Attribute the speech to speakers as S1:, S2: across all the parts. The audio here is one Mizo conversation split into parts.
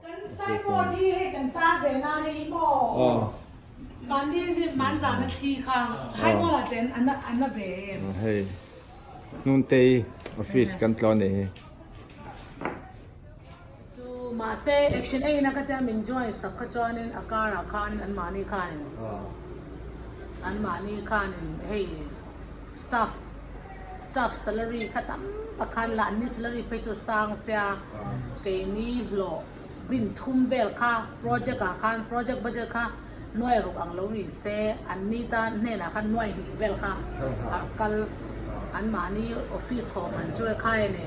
S1: Kan signboard hi hei kan tar ve na ni maw? Mahni manzan a thli kha Haimual ah ten an an la ve em?
S2: Hei Hnuntei office kan tlawn nih hi.
S1: Chu mahse action eiin a ka tia min join sak kha chuanin a car ah khanin an mahni khanin an mahni khanin hei staff staff salary kha tam tak khan la an ni salary phei chu sang sia keini hlawh bin thum vel kha project ah khan project budget kha nuai ruk ang lo ni se an ni tan hnenah khan nuai hnih vel kha a kal an mahni office haw man chu e khai a ni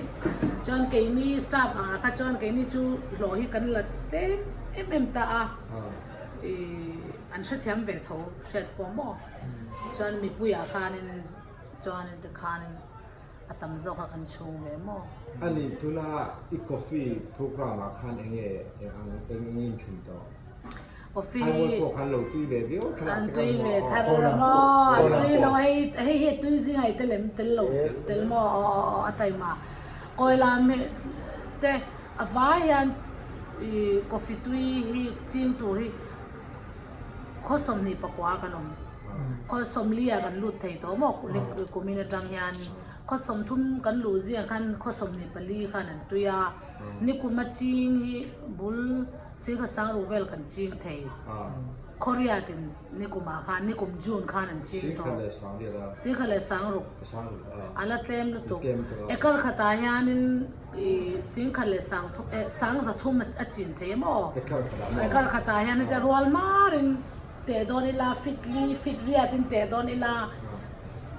S1: chuan keini staff angah kha chuan keini chu hlawh hi kan la tlem em em ta a ihh an hrethiam ve tho hriat pawh maw chuan mipuiah khanin chuanin tikhanin a tam zawk a kan chhung ve maw.
S2: Ani tuna i coffee program ah khan enge eng ang eng eng in thlen tawh?
S1: Coffee
S2: Aizawl pawh khan lo tui ve viau thlalak
S1: an
S2: te
S1: tui
S2: kan
S1: ve
S2: hmu a
S1: thar
S2: aw
S1: maw an tui lo hei hei hi tui zingah i tel em tel lo tel maw aw aw aw a taima kawi lam hi te a vai hian ih coffee tui hi ching tur hi khaw 24 kan awm khaw 40 ah kan lut thei tawh maw kumin atang hian khaw 30 kan luh zingah khan khaw 24 khan an tui a nikuma ching hi bul Singha sang ruh vel kan ching thei. Khaw riatin nikumah khan nikum June khan an ching tawh. Singha leh sang ruk a la tlem lutuk. Acre khatah hianin singkhat leh sang thum eh sang za thum a chin thei em aw. Acre khatah hian heta rual marin teh dawn ila feet li feet riatin teh dawn ila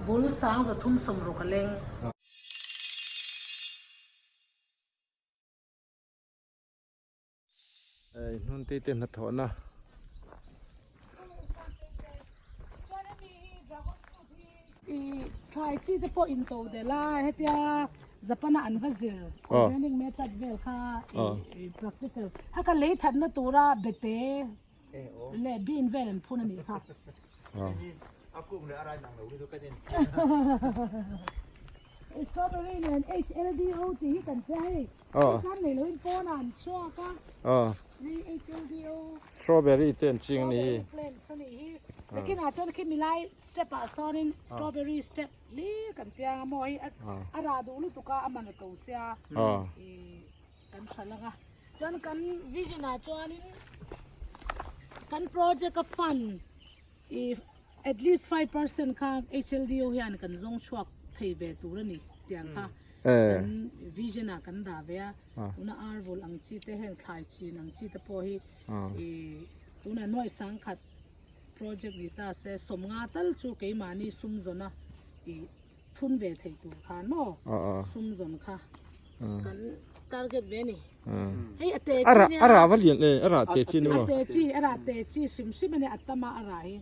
S1: bul sang za thum sawm ruk a leng.
S2: Hei hnun te te hnathawhna.
S1: I thlai chi te pawh in to del a hetia Japan a an va zir organic method vel kha i practical kha ka lei thatna tura bete leh bean vel an phun a nih kha. Strawberry nen HLDO tih hi kan hria hei. Kan nei loin pawn ah an chhuak a. Hei HLDO.
S2: Strawberry te an ching a ni hi.
S1: Strawberry plants a nih hi. Nakin ah chuan khi milai step ah sawnin strawberry step hlir kan tia ang a maw hei a rah duh lutuk a a man a to sia. Kan hral ang a. Chuan kan vision ah chuanin kan project a fund i at least 5% kha HLDO hian kan zawng chhuak thei ve tur a ni tiang kha kan vision ah kan dah ve a tuna ar vul ang chi te heng thlai chin ang chi te pawh hi i tuna nuaih sangkhat project ni ta se sawmnga tal chu keimahni sum zawna i thun ve thei tur khan maw sum zawn kha kan target ve ni hei a te chi nia
S2: a rah va lian e a rah te chi ni maw
S1: a te chi a rah te chi hrim hrim ani a tama a rah hi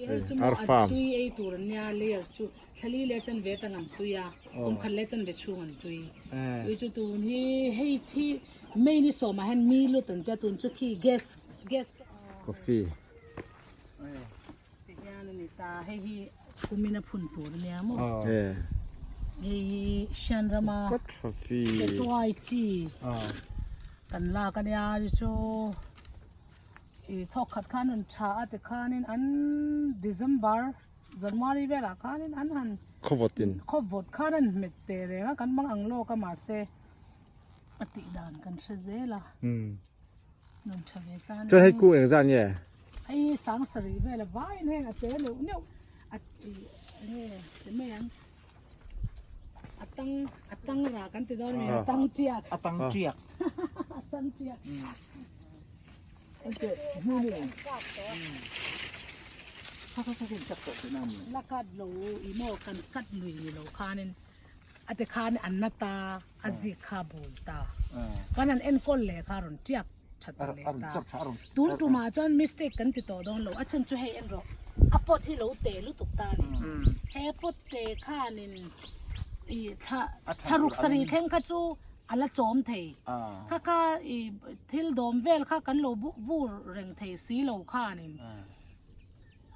S1: hei chu maw a tui ei tur an nia layers chu thlali leh chan ve tang an tui a kum khat leh chan ve chhung an tui tui chu tun hi hei thi May ni sawmah hian mi lut an tia tun chu khi gas gas
S2: coffee
S1: Tihian a ni ta, hei hi kumin a phun tur a nia maw? Hei hi Sian rama Tetuai chi kan lak a nia, chu chu i thawk khat khan rawn tha a tikhanin an December, January velah khanin an han
S2: Khawvawtin
S1: khawvawt khan an hmet teh reng a, kan hmang ang lawk a mahse a tih dan kan hre zel a. Nun tha ve ta
S2: Chuan hei ku engzat nge?
S1: Hei sang sarih vel a vaiin heng a te neuh neuh a nge ti mai ang a tang a tang rah kan ti dawn mi a tang tiak
S3: a tang tiak
S1: a tang tiak la kat lo i maw kan kat lui ni lo khanin a ti khan an na ta a zik kha bul ta kan han enkawl leh kha rawn tiak that ta leh ta tun tumah chuan mistake kan ti tawh dawn lo a chhan chu hei en rawh a pot hi lo te lutuk ta a ni he pot te khanin ih thla thlaruk sarih thleng kha chu a la chawm thei kha kha ih thil dawm vel kha kan lo vur reng thei si lo khanin.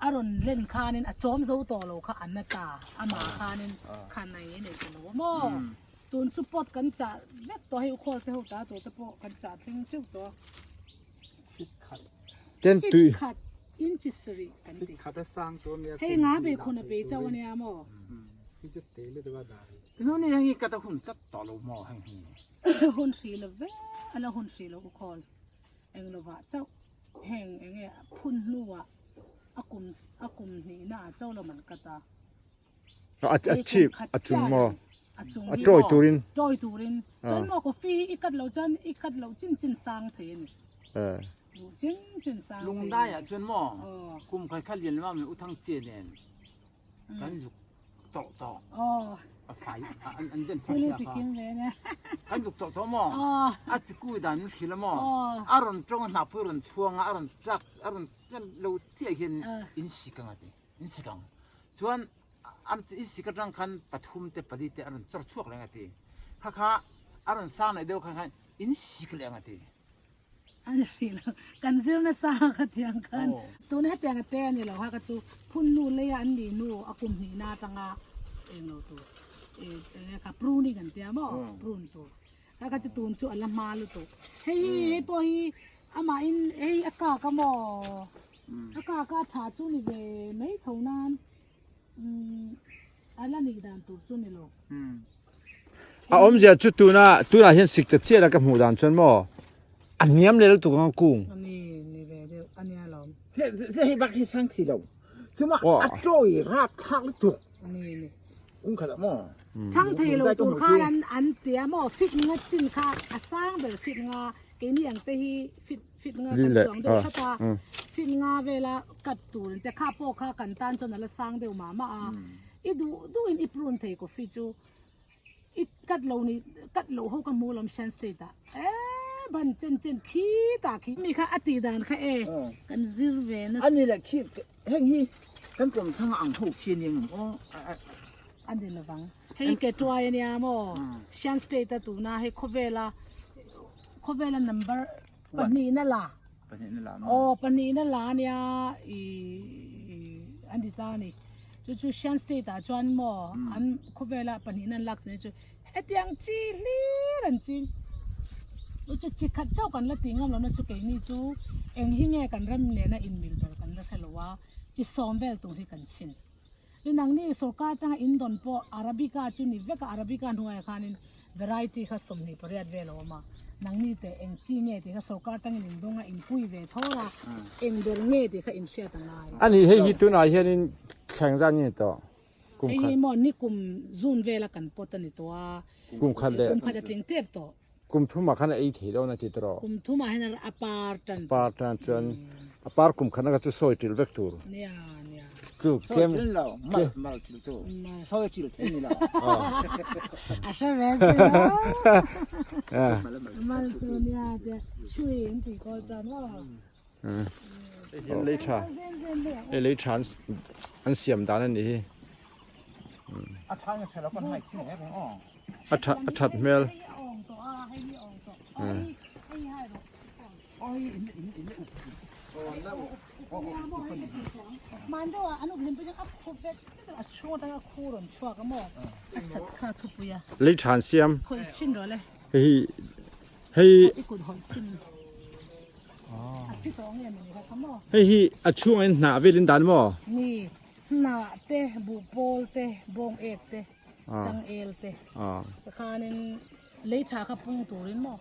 S1: A rawn len khanin a chawm zo tawh lo kha a na ta, amah khanin khan a ei nei ta lo a maw? Tun chu pot kan chah vek tawh a, hei ukhawl te ho ta tur te pawh kan chah thleng teuh tawh a.
S3: Fit khat.
S2: Ten tui.
S1: Fit khat inchi sarih kan ti.
S3: Fit khat a sang tur ania.
S1: Hei nga bei khun a pei chauh ania maw?
S3: Hi chu te lutuk a dah hi.
S4: Hnu ni heng hi ka ta hun tlat tawh lo maw heng hi.
S1: Hun hrih lo ve, a la hun hrih lo ukhawl. Eng lovah chauh heng enge phun hnuah a kum a kum hnihna ah chauh lam an cut a.
S2: A a chip a chung maw?
S1: A chung
S2: A
S1: hi
S2: tawi turin.
S1: Tawi turin. Chuan maw coffee hi i cut loh chuan i cut loh chin chin sang thei a ni. Duh chin chin sang thei a ni.
S4: Lungdai ah chuan maw kum khat kha lian lamah min uthang che nen kan zuk chawh chawh a fai an den fai sia kha kan zuk chawh chawh maw a chiku dan min hrilh a maw a rawn tawng a hnahpui rawn chhuang a a rawn chak a rawn chen lo chiah hian in sik ang a ti in sik ang chuan in sik atang khan pathum te pali te a rawn chawr chhuak leh ang a ti kha kha a rawn sang leh deuh khan khan in sik leh ang a ti.
S1: A ni hrih lo, kan zir nasa a ka ti ang khan. Tuna hetiang a te a ni lo ha ka chu phun nu leia an nih hnu a kum hnihna atanga eng lo tur eng kha pruning an tia maw prune tur kha kha chu tun chu a la hma lutuk. Hei hi hei pawh hi amahin hei a kak a maw a kak a tha chu ni ve mai tho nan a la nih dan tur chu ni lo.
S2: A awmzia chu tuna tunah hian sik ta chiah la ka hmuh dan chuan maw a hniam leh lutuk ang a kung.
S1: A ni ni ve deuh a nia lawm.
S4: Che hei bak hi sang thei lo chuma a tawi rap thlak lutuk.
S1: A ni ni.
S4: Kung khat ah maw.
S1: Thang thei lo tur khan an an tia maw fit nga chin kha a sang ber fit nga keini ang te hi fit fit nga kan chuang deuh hrat a fit nga vela cut tur te kha pawh kha kan tan chuan a la sang deuh mah mah a. I duh duh in i prune thei coffee chu i cut lo ni cut loh ho ka hmu lam Shan State ah eh ban chen chen khi tah khi mi kha a tih dan kha e kan zir ve nasa.
S4: Ani leh khi heng hi kan kawm thlang ang ho khi ania ngam aw
S1: a ni lovang hei ke tuai ania maw Shan State a tuna hei khawvela khawvela number pahnihna la
S4: Pahnihna la maw?
S1: Aw, pahnihna la ania i an ti ta a ni. Chu chu Shan State ah chuan maw an khawvela pahnihna an lak thin chu hetiang chi hlir an ching. Chu chu chi khat chauh kan la tih ngam lohna chu keini chu eng hi nge kan rem nena inmil ber kan la hre lo a, chi sawm vel tur hi kan chhin. Ni nangni sorkar tanga in dawn pawh Arabica chu ni vek a, Arabica hnuaiah khanin variety kha 28 vel a awm a, nangni teh eng chi nge tih kha sorkar tangin in dawng a, in pui ve thawr a, eng ber nge tih kha in hriat a ngai.
S2: A ni hei hi tunah hianin thleng zat nge ni tawh? Kum
S1: Hei
S2: khat.
S1: hi maw nikum June vela kan pawt a ni tawh a,
S2: Kum khat leh.
S1: Kum khat a tling tep tawh.
S2: Kum thumah khan a ei thei lo na ti tawh.
S1: Kum thumah hian a par tan.
S2: A par tan chuan a par kum khatna kha chu sawi til vek tur.
S1: Nia nia.
S2: Chu
S4: tlem. Sawi til lo mal mal til chu. Sawi til thei ni lo.
S1: A hre ve si lo. Mal tu nia tia chui an ti kawl chuan maw.
S2: Hei hian lei tha hei lei tha an siam dan a nih hi.
S4: A tha nge tha lo kan hai thing reng aw.
S2: A tha a that hmel. Lei tha an siam. Hei hi hei Hei hi a chhungah hian hnah velin dan maw?
S1: Ni, hnah te, buhpawl te, bawng ek te, changel te khanin lei tha kha pung turin maw?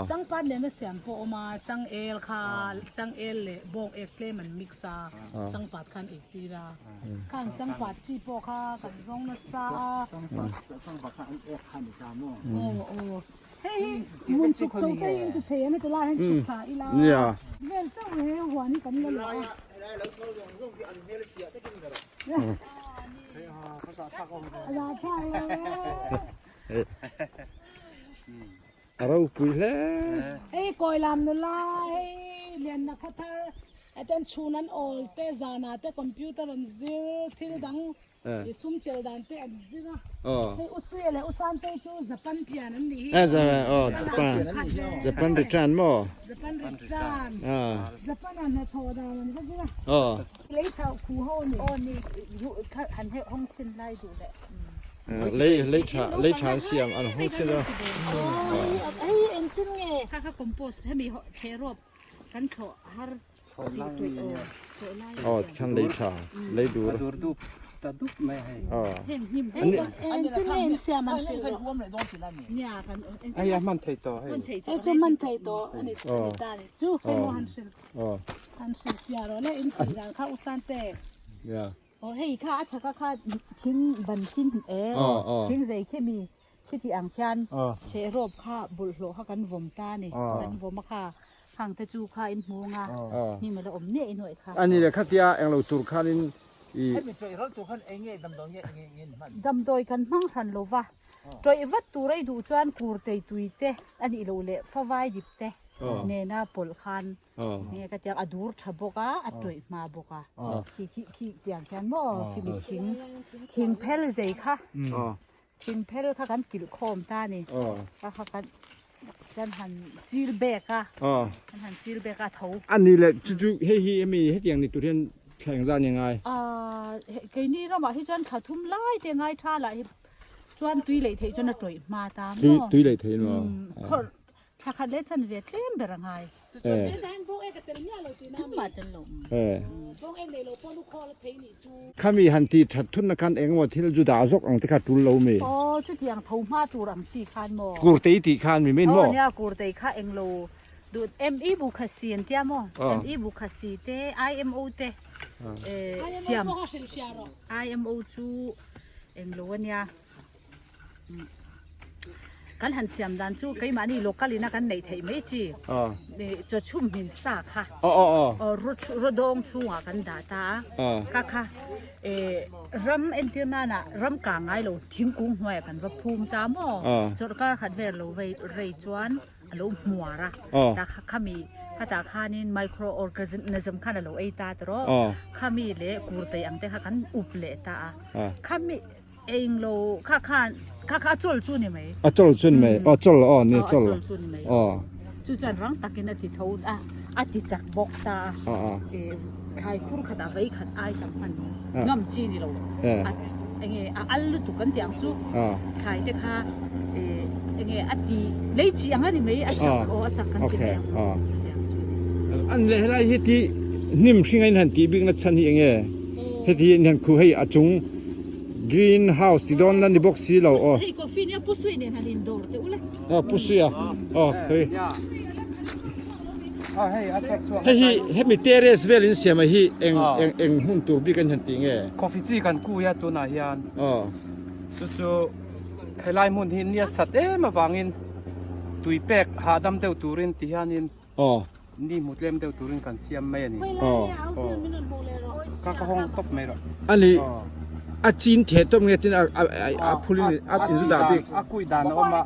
S1: Changpat nena siam pawh a awm a, changel kha changel leh bawng ek tlem an mix a, changpat khan ei tir a, khang changpat chi pawh kha kan zawng nasa a.
S4: Changpat kha an ek kha a ni ta maw?
S1: Aw aw. Hei hi hmun chhuk chho te hi in ti thei a ni tilai hian chhuk thla ila vel chauh he huan hi kan la luah a.
S2: A ropui hle.
S1: Hei kawi lam nula hei lianna khaw thar heten chhun an awl te zanah te computer an zir thil dang. I sum chel dan te an zir a. Hei U Suia leh U Santei chu Japan pian an nih hi.
S2: Japan Japan return maw?
S1: Japan return. Japan ah hnathawh dan an va zir a. Lei chauh khu ho a ni.
S5: Aw ni han heh hawng chhin lai duh leh.
S2: Lei lei tha lei tha an siam an hawng chhin a.
S1: Hei engtin nge?
S5: Kha kha compost hemi thehrawp kan thlawh har
S2: Aw tikhan lei tha lei dur.
S4: A dur dup ta dup mai hei.
S2: Aw.
S1: Engtin nge in siam an hrilh rawh.
S4: Hei a hman thei tawh hei.
S1: Hei chu hman thei tawh a ni ta ni chu hei maw han hrilh han hrilh fiah rawh le in tih dan kha u Sante.
S5: Aw hei kha a chhaka kha thing ban thin e thing zei khi mi Khiti ang khian chhehrawp kha bawlhhlawh kha kan vawm ta a ni. Kan vawm a kha hang te chu kha in hmung a, hnim a la awm niah in hawih kha.
S2: A ni le, khatia englo tur khanin i.
S6: Hemi tawih ral tur khan eng nge damdawi nge eng nge in hman?
S5: Damdawi kan hmang hran lo va, tawih vat tur ei duh chuan kur tei tui te a nih loh leh favai dip te nena pawlh khan nge ka tiang a dur tha bawk a, a tawih hma bawk a. Khi khi khi tiang khian maw khimi thing thing phel zei kha. Thingphel kha kan kilh khawm ta a ni. Kha kha kan kan han chil bek a. Kan han chil bek a tho.
S2: A ni le chu chu hei hi hemi hetiang ni tur hian thla engzah ni ngai?
S5: Keini ramah hi chuan thla thum lai te ngai tha lah hi chuan tui leih theih chuan a tawih hma ta maw?
S2: Tui leih theih maw?
S5: Thla khat leh chan ve tlem ber a ngai. Tumah tel lo.
S2: Khami han ti that thunna khan engemaw thil ju dah zawk ang te kha tul lo mi?
S5: Aw chutiang tho hma tur ang chi khan maw?
S2: Kurtei tih khan mi main maw?
S5: Aw nia kurtei kha englo duh ME bu kha si an tia maw? ME bu kha si te IMO te siam IMO chu englo ania. Kan han siam dan chu keimahni local ina kan neih theih mai chi chaw chhum hmin sa kha raw dawng chhungah kan dah ta a ka kha ram entir nana ram kang ngai lo thingkung hnuaiah kan va phum ta maw chawlhkar khat vel lo rei chuan a lo hmuar a ta kha khami khatah khanin micro organism khan a lo ei ta tawh khami leh kurtei ang te kha kan up leh ta a khami Eng lo kha khan kha kha a chawl chu ni mai.
S2: A chawl chu ni mai. Aw chawl aw ni chawl.
S5: A chawl chu ni mai.
S2: Aw.
S5: Chu chuan rang takin a ti tho a, a ti chak bawk ta a.
S2: Aw aw.
S5: E thlai khur khat a vei khat ai tam hman ngam chi ni lo.
S2: E.
S5: A enge a al lutuk kan tih ang chu.
S2: Aw.
S5: Thlai te kha e enge a ti lei chi ang a ni mai a chak aw a chak kan ti mai ang.
S2: Okay. Aw.
S5: Chutiang chu ni.
S2: An leh helai hi ti hnim hring a in han tih bikna chhan hi enge? Heti hi in han khuh hei a chung Green house ti dawn la ni bawk si lo aw.
S5: Hei coffee nia Pu Sui nen han indawr teh ule.
S2: Aw Pu Sui a aw hei. Hei hi hemi terrace vel in siam a hi eng eng eng hmun tur bik an han tih nge?
S4: Coffee chi kan kui a tunah hian.
S2: Aw.
S4: Chu chu helai hmun hi nia sat em avangin tui pek hahdam deuh turin ti hianin
S2: Aw.
S4: Ni hmu tlem deuh turin kan siam mai a ni.
S2: Aw.
S4: Ka ka hawng tawp mai rawh.
S2: A ni. A chin theh tawp nge tin a a phul in a in zu dah bik.
S4: A kui dan a awm a.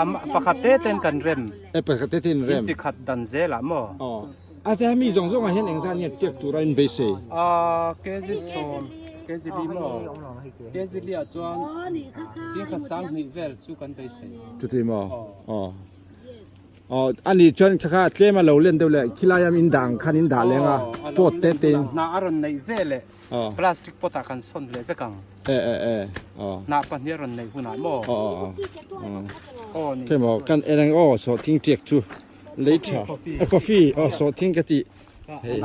S4: A pakhat te ten kan rem.
S2: E pakhat te ten rem.
S4: In chi khat dan zel ah maw.
S2: Aw. A te mi zawng zawng ah hian engzat nge tiak tura in beisei.
S4: A kg sawm kg li maw. Kg li ah chuan singkhat sanghnih vel chu kan beisei.
S2: Chuti maw. Aw. Aw a nih chuan kha kha tlem a lo len deuh leh khilai am in dang khan in dah leng a pot te te in.
S4: Hnah a rawn neih ve leh plastic pot ah kan sawn leh vek ang.
S2: E e e aw.
S4: Hnah pahnih a rawn neih hunah maw.
S2: Aw aw aw aw. Khe maw kan en ang aw sawhthing tiak chu lei tha a coffee aw sawhthing ka tih hei.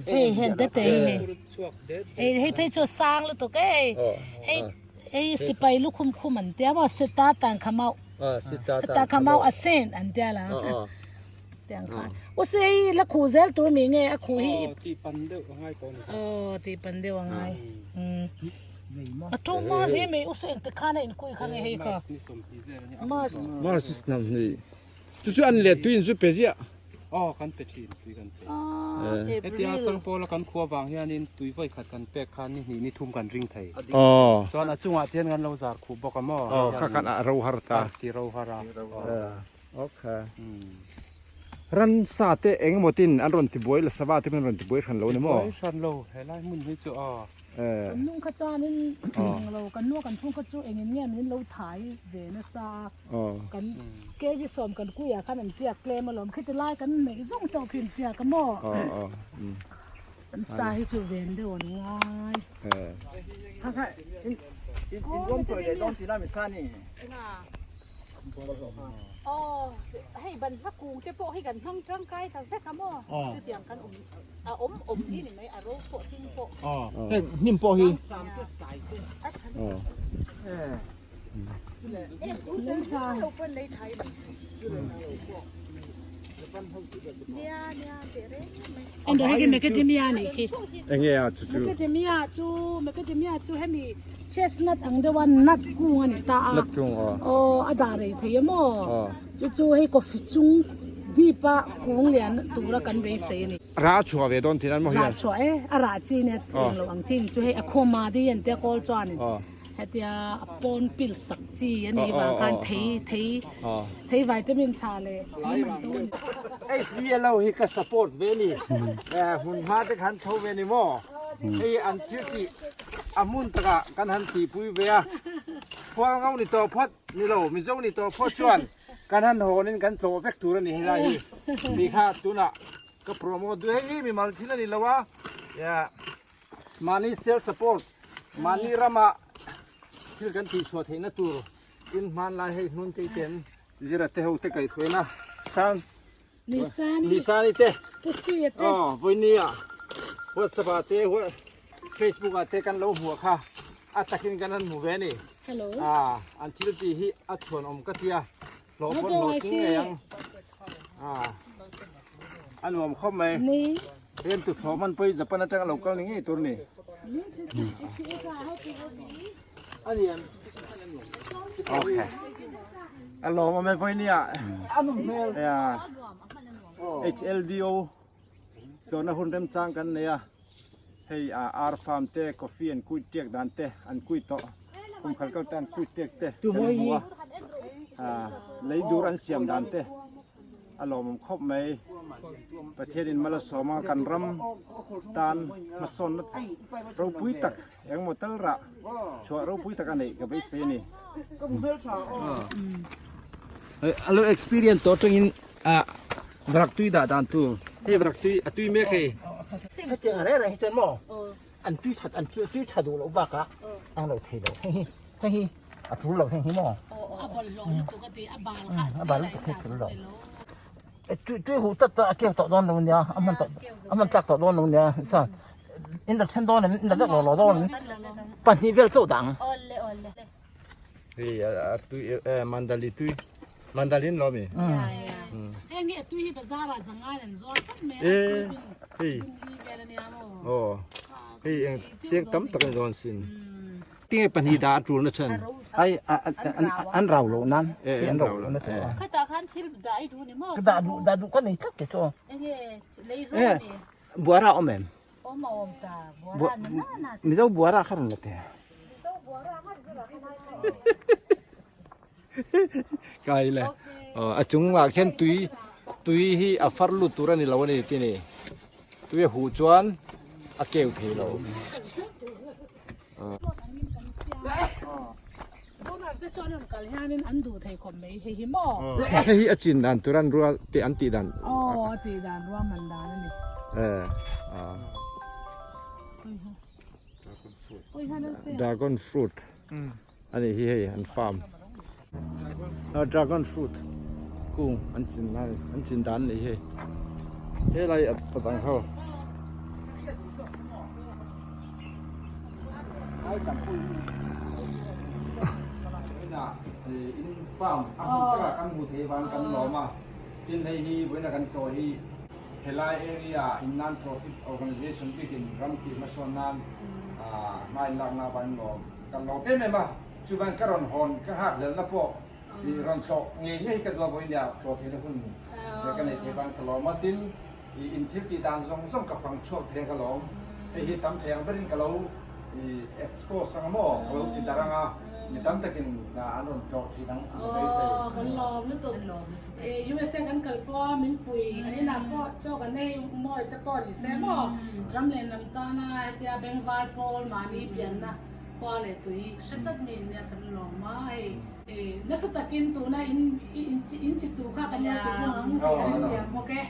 S1: Hei hen te te hi hei hei phei chu a sang lutuk e hei. Hei sipai lukhum khum an tia maw sita tan kha mau ta kha mau a sen an tia la tiang khan u se hei la khuh zel tur mi nge a khuh hi
S4: ti pan deuh a ngai tawh ni
S1: aw ti pan deuh a ngai a to ma hle mai u se engte khan a in kui kha nge hei kha
S2: march march is nam ni Chu chu an let tuiin zu pe ziah.
S4: Aw kan pe thin tui kan pe. Hetia changpawla kan khua vang hianin tui vawi khat kan pek khan ni hnih ni thum kan ring thei.
S2: Aw.
S4: Chuan a chungah te hian kan lo zar khuh bawk a maw.
S2: Aw kha khan a ro har ta.
S4: Ti ro har a.
S2: Okay. Ransa te engemaw tin an rawn tibuai la sava te pawhin an rawn tibuai hran lo ni maw?
S4: Tibuai hran lo helai hmun hi chu aw.
S1: Kan nung kha chuanin eng lo kan nu kan phung kha chu engin nge min lo thai ve nasa a kan kg sawm kan kuiah khan an tiak tlem alawm khiti lai kan neih zawng chauh khi an tiak a maw kan sa hi chu ven deuh an ngai.
S5: Aw hei banhla kung te pawh hi kan hmang tangkai ta vek a maw chutiang kan awm a awm awm hi ni mai a ro pawh hring pawh
S6: heng hnim pawh hi
S2: Enge a chu chu?
S1: Macadamia chu macadamia chu hemi chestnut ang deuha nut kung a ni ta a.
S2: Nut kung aw.
S1: Aw a dah rei thei a maw? Chu chu hei coffee chung dip a kung lian tura kan beisei a ni.
S2: Rah a chhuah ve dawn thin an maw hian?
S1: Rah chhuah e, a rah chi nia eng lo ang chi ni chu hei a khawma dei an tia kawl chuanin hetia a pawn pil sak chi a nih vang khan thei thei thei vitamin tha leh thei man to a ni.
S4: HDLO hi ka support ve ni hmun hma te khan tho ve ni maw hei an thil tih a hmun takah kan han tihpui ve a khual ngau ni tawh phawt ni lo Mizo ni tawh phawt chuan Kan han hawnin kan tlawh vek tur a ni helai hi. Mi kha tunah ka promote duh hei hi mimal thil a ni lo a, mahni self support, mahni rama thil kan tihchhuah theihna tur in hmanlai hei hnun kei ten zira te ho te kaihhruaina sang Nisani te aw vawinia WhatsApp ah te Facebook ah te kan lo hmuh kha a takin kan han hmu ve a ni. Ah an thil tih hi a chhuanawm ka tia hlawh pawn hlawh tling ngei ang ah a nuam khawp mai heng tuthlawh hman pawh hi Japan atanga lo kal ni ngei tur a ni. Okay. A lawm awm e vawinia HLDO tlawhna hun remchang kan nei a hei ar farm te coffee an kuit tiak dan te an kuit tawh kum khat kal te an kuit tiak te kan hmu a lei dur an siam dan te A lawmawm khawp mai. Pathianin mal a sawm a, kan ram tan hmasawnna ropui tak engmaw tal rah chhuah ropui tak a neih ka beisei a ni.
S6: A lo experience tawh atangin vrak tui dah dan tur hei vrak tui a tui mek hei.
S4: Hetiang reng reng hi chuan maw an tui that an tui tha duh loh bakah ang lo thei lo hei hi hei hi. A tul lo heng hi maw?
S1: A bawlhhlawh lutuk a ti, a bal kha a sel a indah chu ni lo.
S4: Tui huh tlat a keu tawh dawn lo nia, a hman tawh a hman tlak tawh dawn lo nia, chuan in la then dawn em, in la vek lo lo dawn em, pahnih vel chauh dang.
S2: Hei a tui mandali tui mandalin lo mi.
S1: Heng hi a tui hi bazar ah zangai an zuar tlat mai a,
S2: hei
S1: bin hi vel a nia maw.
S2: Aw hei eng cheng tam tak an zawn sin. Tinge pahnih dah a tul na chhan?
S4: Ai an rau lo nan an rau lo na chu.
S5: Khatah khan thil dah i duh ni maw?
S4: Ka dah duh dah duh ka nei tlat ke chu.
S5: Enge lei rawng ni?
S4: Buara awm em?
S5: Awm a awm ta buara na na na.
S4: Mizo buara kha rawn la te.
S5: Mizo buara ngat zir ah khan ai ka.
S2: Kai le. A chungah khian tui tui hi a far lut tur a ni lo a ni tih a ni. Tui a huh chuan a keu thei lo. Hei hi a chin dan tur an rual tih an tih dan.
S1: Aw a tih dan ruahman dan a ni.
S2: Dragon fruit. A nih hi hei an farm dragon fruit kung an chin lai an chin dan a nih hi helai a dang ho. In farm a hmun takah kan hmu thei vang kan lawm a tin hei hi vawiina kan tlawh hi helai area in non profit organization bikin ram tih hmasawn nan hma in lakna avangin lawm. Ka lawm em em a, chuvan ka rawn hawn ka nghak hlelna pawh i rawn tlawh ngei ngei hi ka duh a vawiin leh ah tlawh theihna hun leh ka nei thei vang ka lawm a, tin i in thil tih dan zawng zawng ka fang chhuak thei ang ka lawm, hei hi tam thei ang berin ka lo i expose ang maw ka lo ti darh ang a. Mi tam takin an rawn tlawh thin ang ka beisei.
S1: Aw kan lawm lutuk. USA kan kal pawh a min pui kan inah pawh chaw kan ei mawi te pawh ni se maw ram leh hnam tana hetia bengvar pawl mahni pianna khua leh tui hre tlat mi nia kan lawm a hei. Nasa takin tuna in in chi tu kha kan lo ti bawk ang tih kan intiam bawk e.